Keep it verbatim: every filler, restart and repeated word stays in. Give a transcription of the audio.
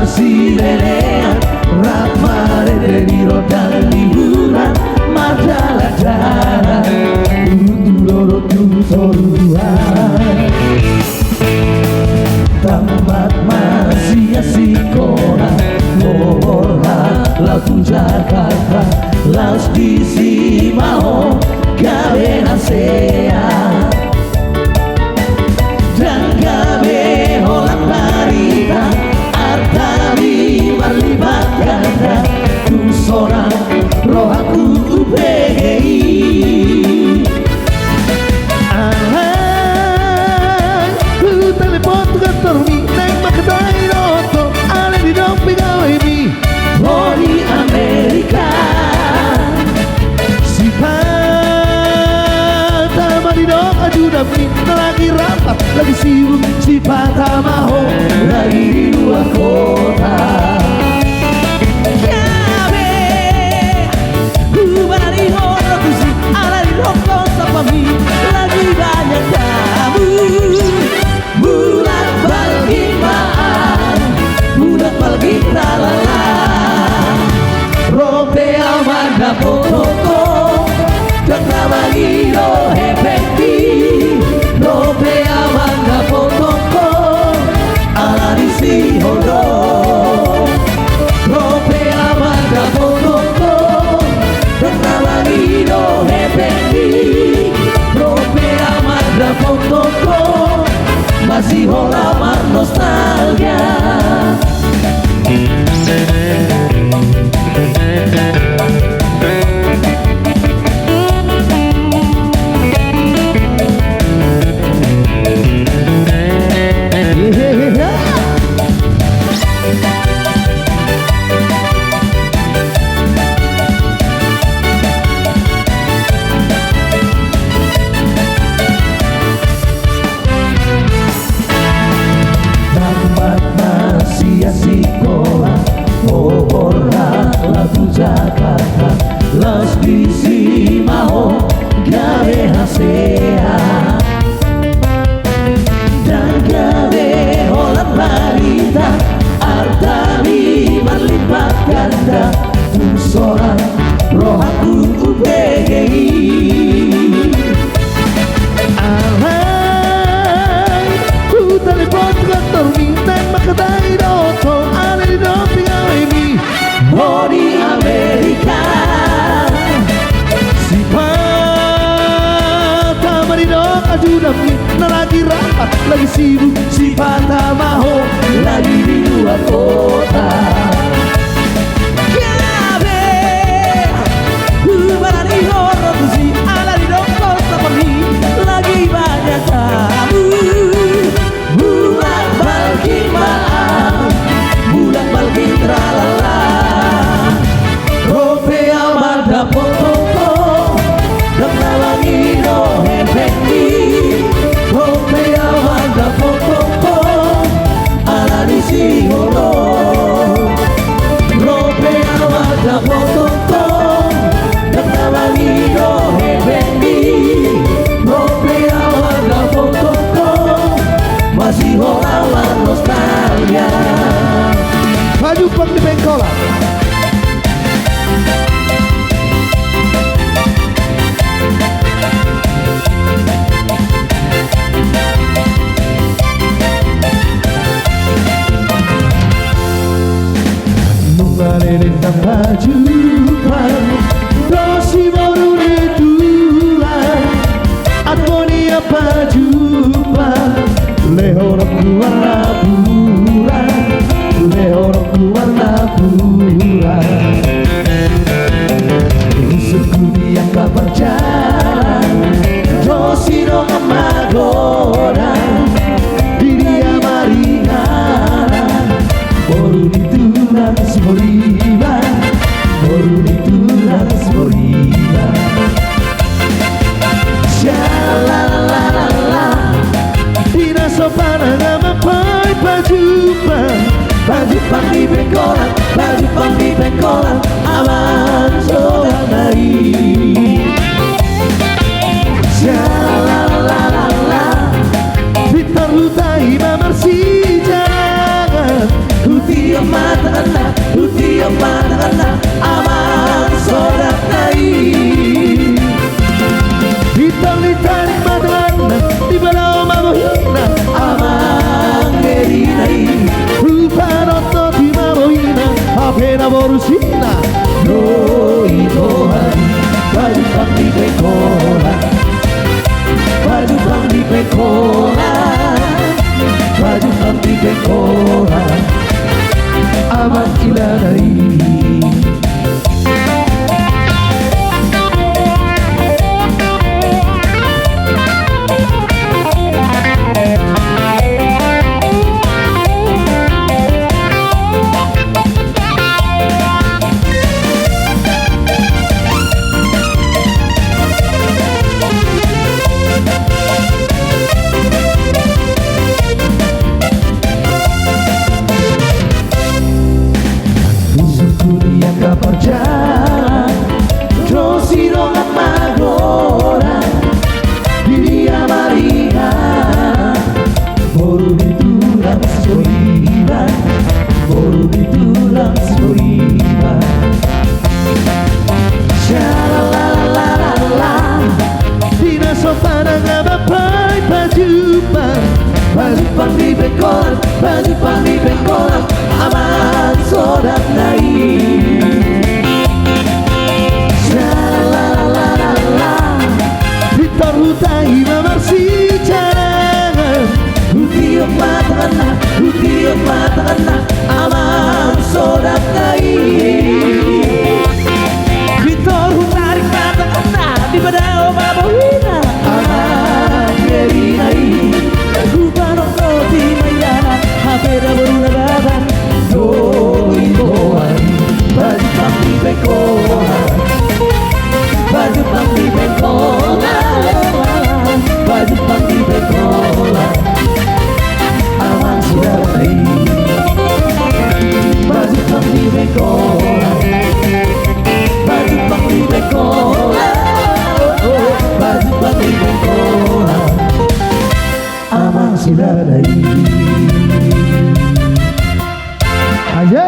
Silelean, rap marende di rondang liburan, mardalan-dalan, tu dolok tu toruan. Tamat ma sian sikola, borhat laho tu Jakarta, laos disi ma ho gabe hasea. Ndang gabe holan barita, arta ni marlipat ganda, tung sonang rohangku umbege i. Alai, hutalepon tu kantormi, naeng manghatai do ho, alai didok pe gawemi. Ho di Amerika. Sipata ma didok ajudanmi, na lagi rapat, lagi sibuk, sipata ma ho lagi di luar kota. Gabe, hubarani ho do tusi, alai didok do sapami, lagi banyak tamu. Mulak balgin ma, mulak balgin tralala. Ro pe au mandapothon ho, ndang na mangido hepengki. Ro pe au mandapothon ho, ala ni sihol do. Ro pe au mandapothon ho, ndang na mangido hepengki. Ro pe au mandapothon ho, masihola marnostalgia. Tamat ma sian sikola, borhat laho tu Jakarta, laos disi ma ho gabe hasea. Ndang gabe holan barita, arta ni marlipat ganda, tung sonang rohangku umbege i. Alai, hutalepon tu kantormi, naeng manghatai do ho, alai didok pe gawemi. Ho di Amerika. Sipata ma didok ajudanmi, na lagi rapat, lagi sibuk, sipata ma ho lagi di luar kota. Gabe, hubarani ho do tusi, ala didok do sapami, lagi banyak tamu. Mulak balgin ma, mulak balgin tralala. Ro pe au mandapothon ho, ndang na mangido hepengki. Ro pe au mandapothon ho, ala ni sihol do. Ro pe au mandapothon ho, ndang na mangido hepengki. Ro pe au mandapothon ho, masihola marnostalgia. Pajumpang di Bengkolan. Nunga leleng ndang pajumpang, dohot si boru ni tulang. Anggo nian pajumpang, lehononku Marnapuran, lehononku Marnapuran. Isurku di angka parjala, dohot si dongan magodang, di dia maringanan, boru ni tulang Siboriban, boru ni tulang Siboriban. Sialalalala, di na so panangan ma pajumpang, pajumpang di Bengkolan, pajumpang di Bengkolan, amang saudara i. Sialalalala, pintor huta i ma marsijalangan, hutio ma tanganna, hutiop ma tanganna, amang sodapna i. Pintor ditarik ma tanganna, dipadao ma bohina, amang herina i. Hupanototi ma bohina, hape na boru sinna. Doi bohari, pajumpang di Pengkolan. Pajumpang di Pengkolan. Pajumpang di Pengkolan. Amang Ilana i. Husungkun i angka parjala, ro sidongan ma goran, di dia marina, boru ni tulang Sihoiban, boru ni tulang Sihoiban. Shalalalalala. Di na so pandang abang pajumpang, pajumpang di Pengkolan, pajumpang di Pengkolan, amang sodapna i. Shalalalalala. Pintor hutahi ma marsijarangan, hutiop ma tanganna, hutiop ma tanganna, amang sodapna i. Pintor hutarik ma tanganna, dipadao ma bohina, amang herina i. Hupanototi ma Ilana, hape na boru na baban. Doi bohari, pajumpang di Pengkolan. Pajumpang di Pengkolan. Pajumpang di Pengkolan. Amang sodapna i. Pajumpang di Pengkolan. Pajumpang di Pengkolan. Pajumpang di Pengkolan. Amang sodapna i. Aye.